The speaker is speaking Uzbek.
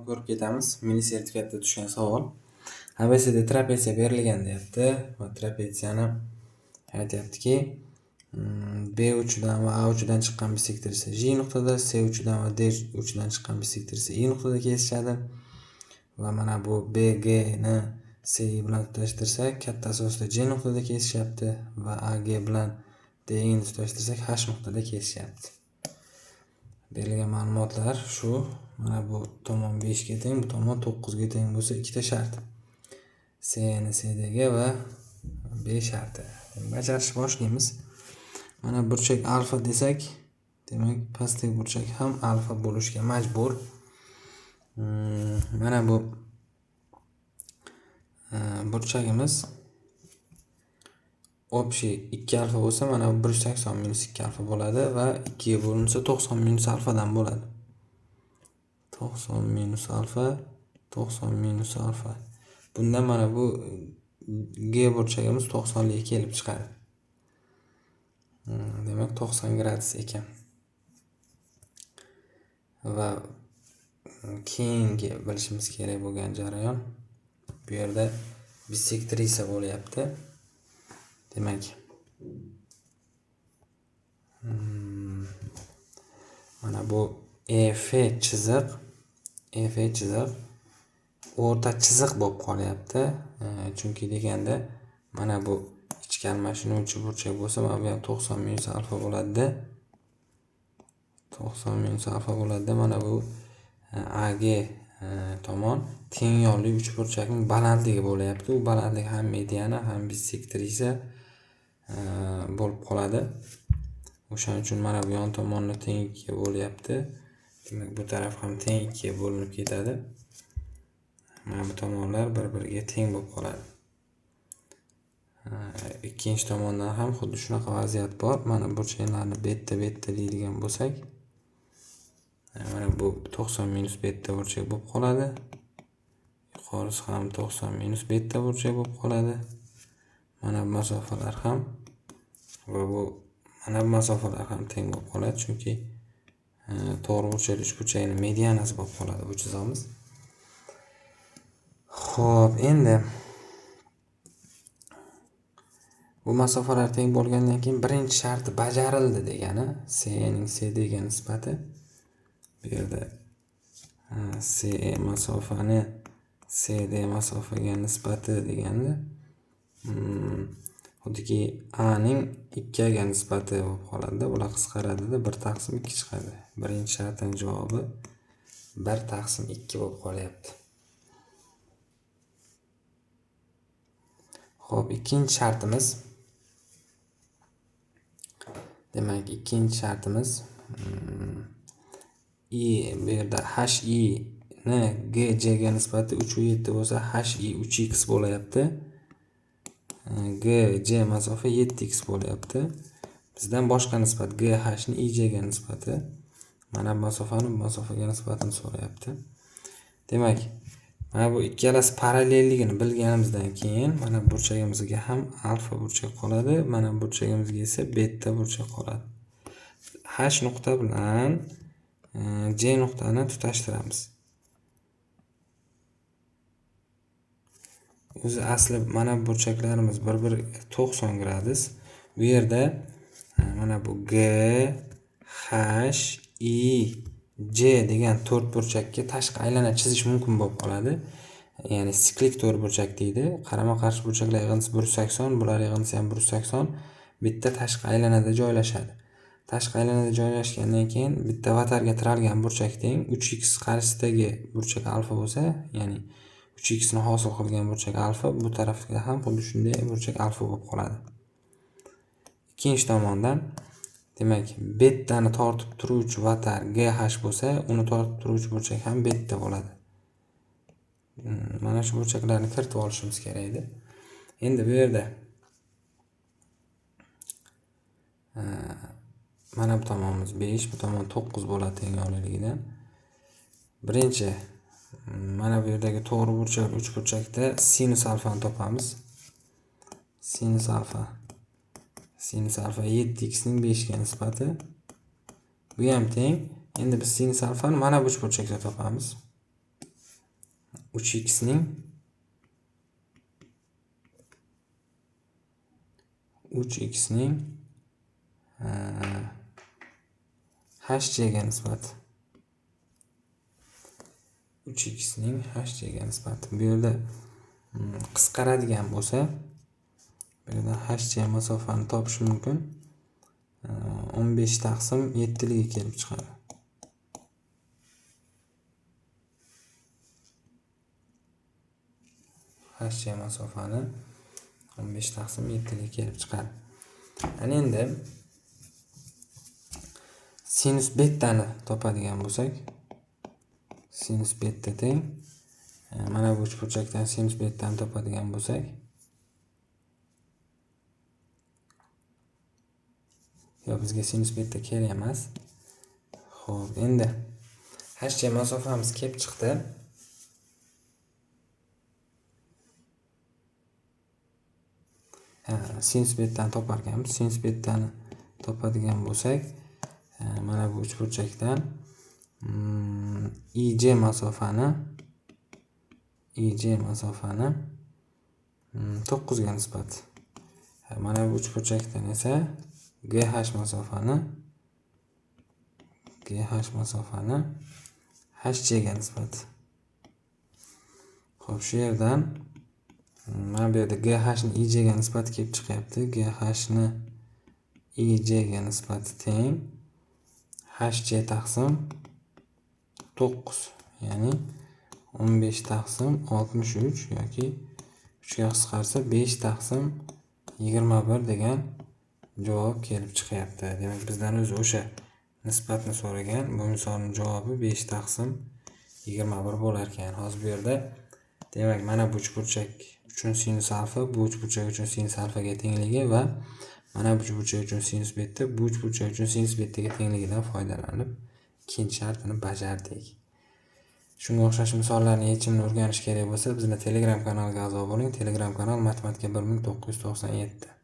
Ko'rib ketamiz. Milliy sertifikatda tushgan savol. ABCD trapetsiya berilgan deyapti va trapetsiyani aytyaptiki, B uchidan va A uchidan chiqqan bisektrisa J nuqtada, C uchidan va D uchidan chiqqan bisektrisa I nuqtada kesishadi. Va mana bu BG ni CI bilan tutashtirsak, katta asosda J nuqtada kesishyapti va AG bilan DI ni tutashtirsak, H nuqtada kesishyapti. Berilgan ma'lumotlar shu. Mana bu tomon 5 ga teng, bu tomon 9 ga teng bo'lsa, ikkita shart. C ni CD ga va B sharti. Bajarishni boshlaymiz. Mana burchak alfa desak, demak pastdagi burchak ham alfa bo'lishga majbur. Mana bu burchagimiz общий 2 alfa bo'lsa, mana bu 180 minus 2 alfa bo'ladi va 2 ga bo'linsa 90 minus alfadan bo'ladi. 90 minus alfa, 90 minus alfa. Bundan mana bu G burchagimiz 90 lik kelib chiqadi. Demak 90 gradus ekan. Va keyingi bilishimiz kerak bo'lgan jarayon bu yerda bisektrisa bo'lyapti. Demak, mana bu EF chiziq, EF chiziq o'rta chiziq bo'lib qolyapti. Chunki deganda mana bu ichki almashinuvchi burchak bo'lsa, mana bu ham 90 minus alfa bo'ladi. 90 minus alfa bo'ladi. Mana bu AG tomon teng yonli uchburchakning balandligi bo'lyapti. U balandlik ham mediana, ham bisektrisa bo'lib qoladi. O'shaning uchun mana bu yon tomonni teng ikkiga bo'lyapti. Demak, bu taraf ham teng ikkiga bo'linib ketadi. Mana bu tomonlar bir-biriga teng bo'lib qoladi. Ikkinchi tomondan ham xuddi shunaqa vaziyat bor. Mana burchaklarni betta-betta deydigan bo'lsak, mana bu 90 minus betta burchak bo'lib qoladi. Yuqorisi ham 90 minus betta burchak bo'lib qoladi. Mana bu masofalar ham va bu mana bu masofalar ham teng bo'lib qoladi, chunki to'g'ri burchakli uchburchakning medianasi bo'lib qoladi bu chizig'imiz. Xo'p, endi bu masofalar teng bo'lgandan keyin birinchi sharti bajarildi degani C ning CD ga nisbati. Bu yerda CE masofani CD masofaga nisbati deganda xuddiki A ning 2 ga nisbati bo'lib qoladida, bular qisqaradida 1 taqsim 2 chiqadi. Birinchi shartning javobi 1 taqsim 2 bo'lib qolyapti. Xo'p, ikkinchi shartimiz. Demak, ikkinchi shartimiz I bu yerda HI ni GC ga nisbati 3.7 bo'lsa, HI 3x bo'lyapti. GC masofa 7x bo'lyapti. Bizdan boshqa nisbat GH ni IJ ga nisbati. Mana bu masofani bu masofaga nisbatini so'rayapti. Demak, mana bu ikkalasi parallelligini bilganimizdan keyin mana burchagimizga ham alfa burchak qoladi, mana burchagimizga esa beta burchak qoladi. H nuqta bilan C nuqtani tutashtiramiz. O'zi asli mana burchaklarimiz bir-bir 90 gradus. Bu yerda mana bu G, H, I, C degan to'rt burchakka tashqi aylana chizish mumkin bo'lib qoladi. Ya'ni siklik to'rt burchak deydi. Qarama-qarshi burchaklar yig'indisi 180, bular yig'indisi ham 180 bitta tashqi aylanada joylashadi. Tashqi aylanada joylashgandan keyin bitta vatarga tiralgan burchak teng 3x qarshisidagi burchak alfa bo'lsa, ya'ni 3x ni hosil qilgan burchak alfa, bu tarafga ham xuddi shunday burchak alfa bo'lib qoladi. Ikkinchi tomondan demak, betani tortib turuvchi vatar GH bo'lsa, uni tortib turuvchi burchak ham beta bo'ladi. Mana shu burchaklarni kiritib olishimiz kerak edi. Endi bu yerda mana bu tomonimiz 5, bu tomon 9 bo'ladi tengyonligidan. Birinchi mana bu yerdagi to'g'ri burchak uch burchakda sinus alfani topamiz. Sinus alfa. Sinus alfa 7x ning 5 ga nisbati. Bu ham teng. Endi biz sinus alfani mana bu uchburchakda topamiz. 3x ning 3x ning hc ga nisbati. 3x ning hc ga nisbati. Bu yerda qisqaradigan bo'lsa, bu yerda hc masofani topish mumkin. 15 taqsim 7 ligi kelib chiqadi. Hc masofani 15 taqsim 7 ligi kelib chiqadi. Ana endi sinus betani topadigan bo'lsak, sinus beta teng mana bu uchburchakdan sinus betani topadigan bo'lsak, yo'q, bizga sinus beta kerak emas. Xo'p, endi hc masofamiz kelib chiqdi. Sinus betani topar ekanmiz. Sinus betani topadigan bo'lsak, mana bu uchburchakdan IJ masofani 9 ga nisbat. Mana bu uchburchakdan esa GH masofani HC ga nisbat. Xo'p, shu yerdan mana bu yerda GH ni IJ ga nisbati kelib chiqyapti. GH ni IJ ga nisbati teng HC taqsim 9, ya'ni 15 taqsim 63 yoki 3 ga qisqarsa 5 taqsim 21 degan javob kelib chiqyapti. Demak, bizdan o'zi o'sha nisbatni so'ragan. Bu misolning javobi 5 taqsim 21 bo'lar ekan. Hozir bu yerda demak mana bu uchburchak uchun sinus alfa, bu uchburchak uchun sinus alfaga tengligi va mana bu uchburchak uchun sinus beta, bu uchburchak uchun sinus betaga tengligidan foydalanib ikkinchi shartini bajardik. Shunga o'xshash misollarning yechimini o'rganish kerak bo'lsa, bizni Telegram kanaliga a'zo bo'ling. Telegram kanal Matematika 1997.